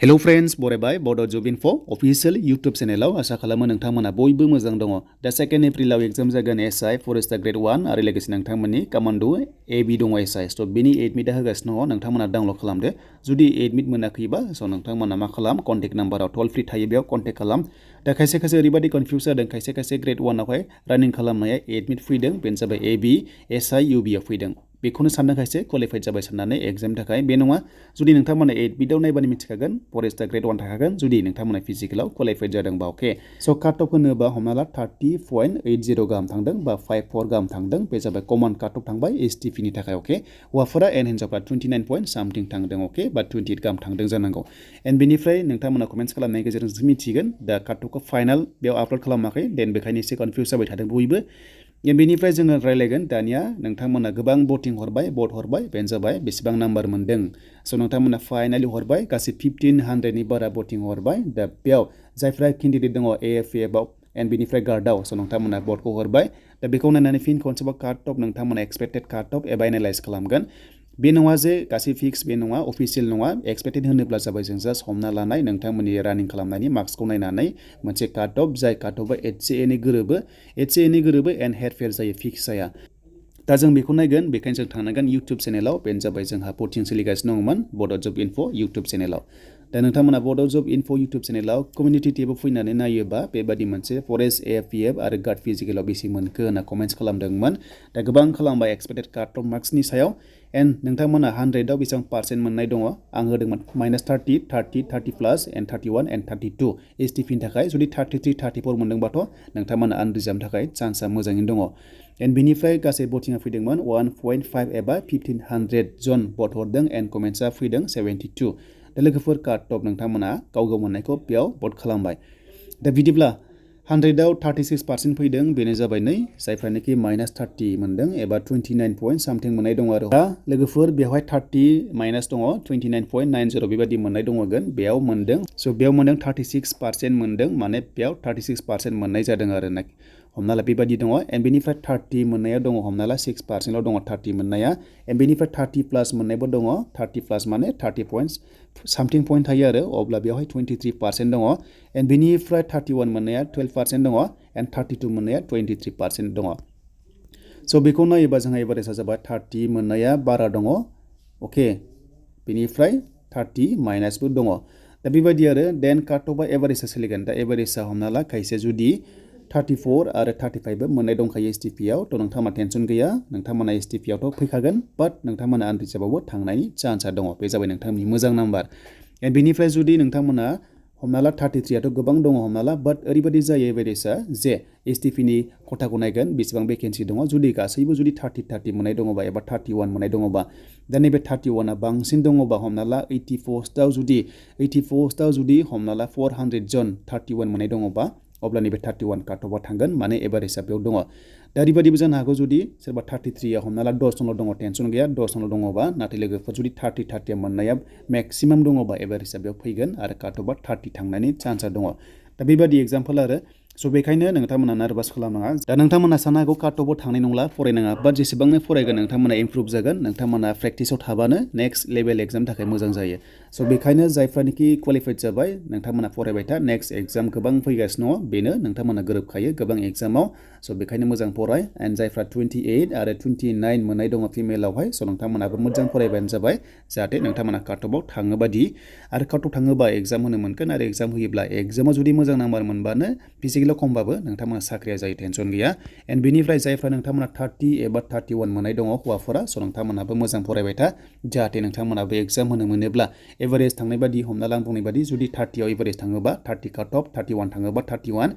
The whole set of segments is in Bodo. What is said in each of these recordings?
Hello friends, बरायबाय Bodo Job Info official YouTube channel आशा खालामो नोंथांमोना बयबो मोजां दङ। दा 2 एप्रिलाव एग्जाम जागोन SI फरेस्टार ग्रेड 1 आरो लोगोसे नोंथांमोननि कमान्डो AB दङ SI स' बेनि एडमिट होगासिनो दङ नोंथांमोना डाउनलड खालामदो। जुदि एडमिट मोनाखैबा स' नोंथांमोना मा खालाम कन्टेक्ट नाम्बाराव टल फ्रि थायो बेयाव कन्टेक्ट खालाम। दा खायसे ओरैबायदि कनफ्यूज जादों खायसे ग्रेड 1 आवहाय रानिं खालामनाया एडमिट फैदों बेनो जाबाय AB SI UB आव फैदों। बेखौनो सानदों खायसे क्वालिफाइड जाबाय साननानै एग्जामनि थाखाय बे नङा। जुदि नोंथांमोना एडमिटआव नायबानो मिथिखागोन फरेस्टार ग्रेड 1 थाखागोन जुदि नोंथांमोना फिजिकेलाव क्वालिफाइड जादोंबा अके। स' काट अफ होनोबा हमना ला 30.80 गाहाम थांदों बा 54 गाहाम थांदों बे जाबाय कमन काट अफ थांबाय STP नि थाखाय अके। हौवाफोरा एन्ड हिन्जावफ्रा 29 पॉइंट सामथिं थांदों अके बा 28 गाहाम थांदों जानांगौ। एन्ड बेनिफ्राय नोंथांमोना कमेन्ट्स खालामनायनि गेजेरजों मिथिगोन दा काट अफखौ फाइनाल बेयाव आपल'ड खालामाखै देन बेखायनो एसे कनफ्यूज जाबाय थादों बयबो। बेनिफ्राय जोङो रायलायगोन दानिया नोंथांमोना गोबां भटिं हरबाय भट हरबाय बेनो जाबाय बेसेबां नाम्बार मोनदों। स' नोंथांमोना फाइनालि हरबाय गासै 1500नि बारा भटिं हरबाय दा बेयाव जायफ्रा केन्डिडेट दङ AfPf आव एन्ड बेनिफ्राय गार्डआव स' नोंथांमोना भटखौ हरबाय। दा बेखौ नायनानै फिन खनसेबाव काट अफ नोंथांमोना एक्सपेक्टेड काट अफ एबा एनालाइज खालामगोन। बे नङा जे गासै फिक्स बे नङा अफिसियेल नङा एक्सपेक्टेड होनोब्ला जाबाय जों जास्ट हमना लानाय नोंथांमोननि रानिं खालामनायनि मार्क्सखौ नायनानै मोनसे काट अफ जाय काट अफआ एसे एनै गोरोबो एन्ड हेरफेर जायो फिक्स जाया। दा जों बेखौ नायगोन बेखायनो जों थांनांगोन इउटुब चेनेलाव बेनो जाबाय जोंहा भटिं सोलिगासिनो दंमोन बड' जब इनफो इउटुब चेनेलाव। दा नोंथांमोना बड' जब इनफो इउटुब चेनेलाव कमिउनिटि टेबाव फैनानै नायोबा बेबादि मोनसे फरेस्ट AfPf आरो गार्ड फिजिकेलाव बेसे मोनखो होनना कमेन्ट्स खालामदोंमोन। दा गोबां खालामबाय एक्सपेक्टेड काट अफ मार्क्सनि सायाव एन्ड नोंथांमोना 100आव बेसेबां पार्सेन्ट मोननाय दङ आं होदोंमोन -30, 30, 30+ एन्ड 31 एन्ड 32 STPनि थाखाय जुदि 33, 34 मोनदोंबाथ' नोंथांमोना आनरिजार्भनि थाखाय चान्सआ मोजाङैनो दङ। एन्ड बेनिफ्राय गासै भटिंआ फैदोंमोन 1.5 एबा 1500 जन भट हरदों एन्ड कमेन्ट्सआ फैदों 72। दा लोगोफोर काट अफ नोंथांमोना गाव मोननायखौ बेयाव भट खालामबाय। दा बिदिब्ला 100आव 36% फैदों बेनो जाबाय नै जायफ्रानोखि -30 मोनदों एबा 29 पॉइंट सामथिं मोननाय दङ आरो। दा लोगोफोर बेवहाय 30 माइनास दङ 29.90 बेबादि मोननाय दङगोन बेयाव मोनदों। स' बेयाव मोनदों 36% मोनदों माने बेयाव 36% मोननाय जादों आरो ना हमना ला बेबादि दङ। एन्ड बेनिफ्राय 30 मोननाया दङ हमना ला 6%ल' दङ 30 मोननाया एन्ड बेनिफ्राय 30+ मोननायबो दङ 30+ माने 30 पॉइंट सामथिं पॉइंट थायो आरो अब्ला बेवहाय 23% दङ। एन्ड बेनिफ्राय 31 मोननाया 12% दङ एन्ड 32 मोननाया 23% दङ। स' बेखौ नायोबा जोंहा एभारेजआ जाबाय 30 मोननाया बारा दङ अके बेनिफ्राय 30 माइनासबो दङ। दा बेबायदि आरो देन काट अफआ एभारेजआ सोलिगोन। दा एभारेजआ हमना ला खायसे जुदि 34 आरो 35 मोननाय दंखायो STPआव थ' नोंथांमोना टेनसन गैया नोंथांमोना STPआवथ' फैखागोन बाट नोंथांमोना आनरिजार्भआवबो थांनायनि चान्सआ दङ बे जाबाय नोंथांनि मोजां नाम्बार। एन्ड बेनिफ्राय जुदि नोंथांमोना हमना ला 33आथ' गोबां दङ हमना ला बाट ओरैबायदि जायो एभारेजआ जे STPनि खथाखौ नायगोन बेसेबां भेकेन्सि दङ जुदि गासैबो जुदि 30 मोननाय दङबा एबा 31 मोननाय दङबा दा नैबे 31आ बांसिन दङबा हमना ला 80 पस्टआव जुदि हमना ला 400 जन 31 मोननाय दङबा अब्ला नैबे 31 काट अफआ थांगोन माने एभारेजआ बेयाव दङ। दा ओरैबायदिबो जानो हागौ जुदि सोरबा 33आ हमना ला 10 जनल' दङ टेनसन गैया 10 जनल' दङबा नाथाय लोगोफोर जुदि 30 मोननाया मेक्सिमाम दङबा एभारेजआ बेयाव फैगोन आरो काट अफआ 30 थांनायनि चान्सआ दङ। दा बेबादि एग्जाम्पल आरो स' बेखायनो नोंथांमोना नार्भास खालामनाङा। दा नोंथांमोना साननो हागौ काट अफआव थांनाय नंला फरायनाङा बाट जेसेबांनो फरायगोन नोंथांमोना इमप्रुभ जागोन नोंथांमोना प्रेक्टिसाव थाबानो नेक्स्ट लेभेल एग्जामनि थाखाय मोजां जायो। स' बेखायनो जायफ्रानोखि क्वालिफाइड जाबाय नोंथांमोना फरायबाय था नेक्स्ट एग्जाम गोबां फैगासिनो दङ बेनो नोंथांमोना गोरोबखायो गोबां एग्जामाव स' बेखायनो मोजां फराय एन्ड जायफ्रा 28 आरो 29 मोननाय दङ फिमेलावहाय स' नोंथांमोनाबो मोजां फरायबानो जाबाय जाहाथे नोंथांमोना काट अफआव थाङो बादि आरो काट अफ थाङोबा एग्जाम होनो मोनगोन आरो एग्जाम होयोब्ला एग्जामाव जुदि मोजां नाम्बार मोनबानो फिजिकेलाव खमबाबो नोंथांमोना साख्रिया जायो टेनसन गैया। एन्ड बेनिफ्राय जायफ्रा नोंथांमोना 30 एबा 31 मोननाय दङ हौवाफोरा स' नोंथांमोनाबो मोजां फरायबाय था जाहाथे नोंथांमोनाबो एग्जाम होनो मोनोब्ला एभारेज थांनाय बादि हमना ला आं बुंनाय बादि जुदि 30आव एभारेज थाङोबा 30 काट अफ 31 थाङोबा 31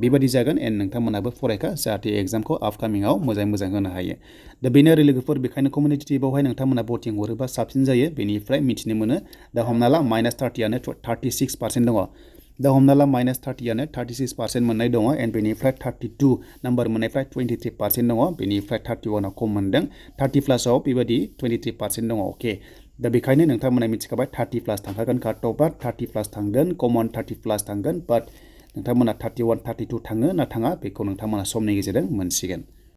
बेबादि जागोन एन्ड नोंथांमोनाबो फरायखा जाहाथे एग्जामखौ आपकामिंआव मोजां होनो हायो। दा बेनो आरो लोगोफोर बेखायनो कमिउनिटि टेबावहाय नोंथांमोना भटिं हरोबा साबसिन जायो बेनिफ्राय मिथिनो मोनो। दा हमना ला -30आनो 36% दङ दा हमना ला -30आनो 36% मोननाय दङ एन्ड बेनिफ्राय 32 नाम्बार मोननायफ्रा 23% दङ बेनिफ्राय 31आव खम मोनदों 30+आव बेबादि 23% दङ अके। दा बेखायनो नोंथांमोना मिथिखाबाय 30+ थांखागोन काट अफआ 30+ थांगोन कमन 30+ थांगोन बाट नोंथांमोना 31, 32 थाङो ना थाङा बेखौ नोंथांमोना समनि गेजेरजों मोनसिगोन।